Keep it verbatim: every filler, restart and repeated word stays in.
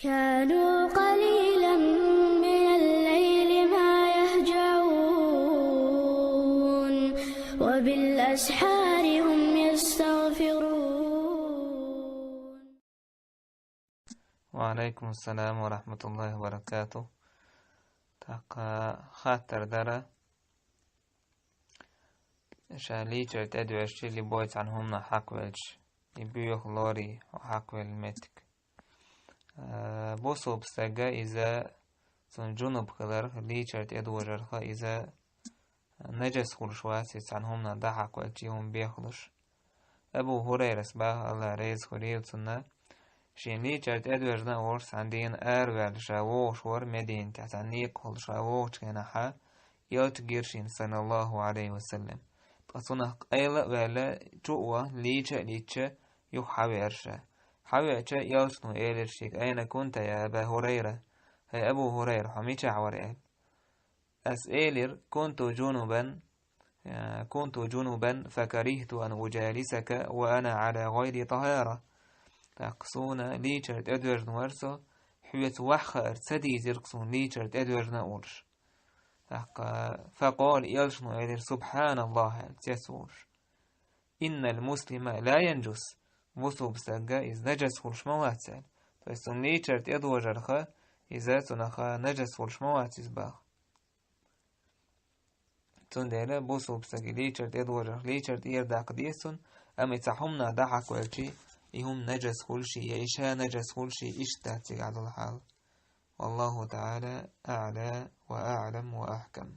كانوا قليلا من الليل ما يهجعون وبالأسحار هم يستغفرون. وعليكم السلام ورحمة الله وبركاته. ТӀаккха хаттар дара, ша лийчар тӀедоьжча, любой цхьана хӀуманах хьакхвелча, и боьха лорий хьо хьакхвелла меттиг. Э, бусалба стага иза, цун жунуб хиларх, лийчар тӀедожарх, иза нажас хулаш вац, иза цхьана хӀуманах дӀахьакхвелча, и хӀума бехлуш. Абу Хурайрас баха, АллахӀ реза хуьлийла цунна, шен лийчар тӀедоьжна а волуш, цхьана дийнахь араваьлла ша вогӀуш вара Мединатехь, цхьана некъа хилла ша вогӀучу хенахь, элча гира шена, саллаллаху Ӏалайхи ва саллам. Ткъа цунах къайла а ваьлла, чу а вахана, лийча а лийча, юха хьавеара ша. Хьавеача, элчано элира шега: «Айна кунта, я Аба Хурайра?» «ХӀай Абу Хурайра, хьо мичахь вара?» — аьлла. Ас элира: «Кунту жунубан, э, кунту жунубан, факарихту ан уджалисака ва ана Ӏала гӀайри тахара». ТӀаккха суна лийчар тӀедоьжна вара со, хьоьца ваха хаар ца дийзира суна лийчар тӀедоьжна а волуш. ТӀаккха, факъала, элчано элира: «СубхьаналлахӀ», — аьлла, цец волуш. «Иннал муслима ла янжус», бусалба стага иза нажас хулаш ма вац аьлла. То есть цунна лийчар тӀедожарх, иза цунах нажас хулаш ма вац иза баха. Цундела бусалба стага лийчар тӀедожарх лийчар тӀера даккха деза цунна, амма и цхьа хӀуманах дӀахьакхвелча, и хӀума нажас хулаш, я и ша нажас хулаш, иштта дац цига Ӏадала хьал. والله تعالى أعلى وأعلم وأحكم.